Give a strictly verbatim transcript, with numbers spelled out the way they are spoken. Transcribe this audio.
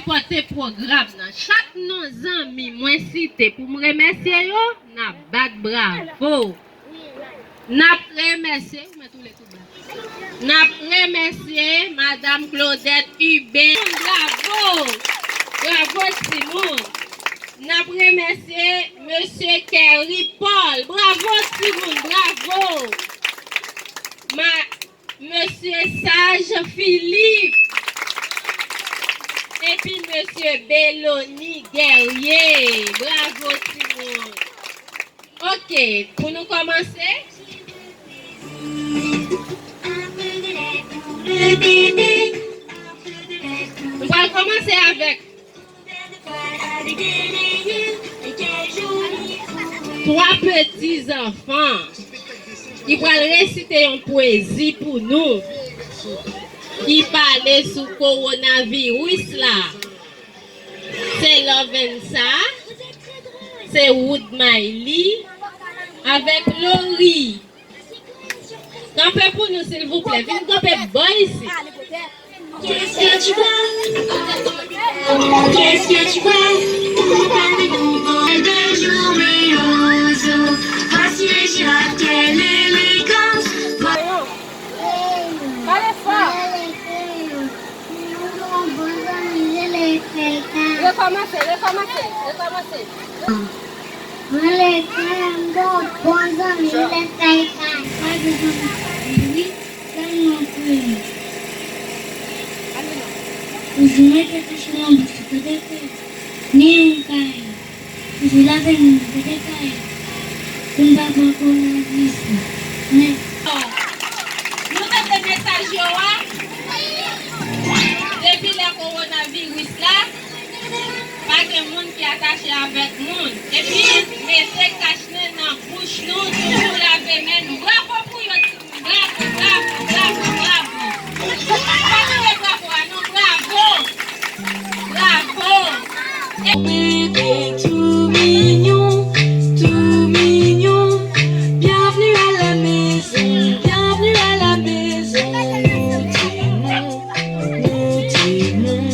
Pòte pwogram nan. Chak non zanmi mwen site pou m remèsye yo, n ap bat bravo. N ap remèsye, ou mèt oule tou ba. N ap remèsye Madam Claudette Hubert. Bravo! Bravo, timoun! N ap remèsye Mesye Kerry Paul. Bravo, timoun! Bravo! Ma-, Mesye Sage Philippe. Epi Mesye Belony Guerrier. Bravo, timoun! Ok, pou nou kòmanse. Nou pral kòmanse avèk twa peti zanfan ki pral resite yon pwezi pou nou ki pale sou kowonaviris la. Se Lovensa, se Wood Miley, avèk Lori. Kanpe pou nou, silvouplè. Vin kanpe bò isit. Qu'est-ce que tu bois? Qu'est-ce que tu bois? Pour pas de nouveau de jour, mais oh, oh, oh. Voici les girafes, quelle élégance. Pale fò. Mwen gen yon bon zanmi rele Kayka. Rekòmanse, rekòmanse, rekòmanse. Mwen rele Kayka, mwen gen yon bon zanmi rele Kayka. Mwen gen yon bon zanmi, wi, sèlman pou li. Kouzin mwen te kache nan bouch li, kote ke ni yon kay. Toujou lave men nou, kote kay pou n pa pran kowonaviris la. Men. Nou tande mesaj yo a? Depi lè kowonaviris la, pa gen moun ki atache avèk moun. Epi, mete kachnen nan bouch nou, toujou lave men nou. Bravo pou yo, timoun! Bravo, bravo, bravo, bravo! Pa kite bravo a non, bravo! Bravo! Bébé tout mignon, tout mignon, bienvenue à la maison, bienvenue à la maison, nous t'aimons, nous t'aimons.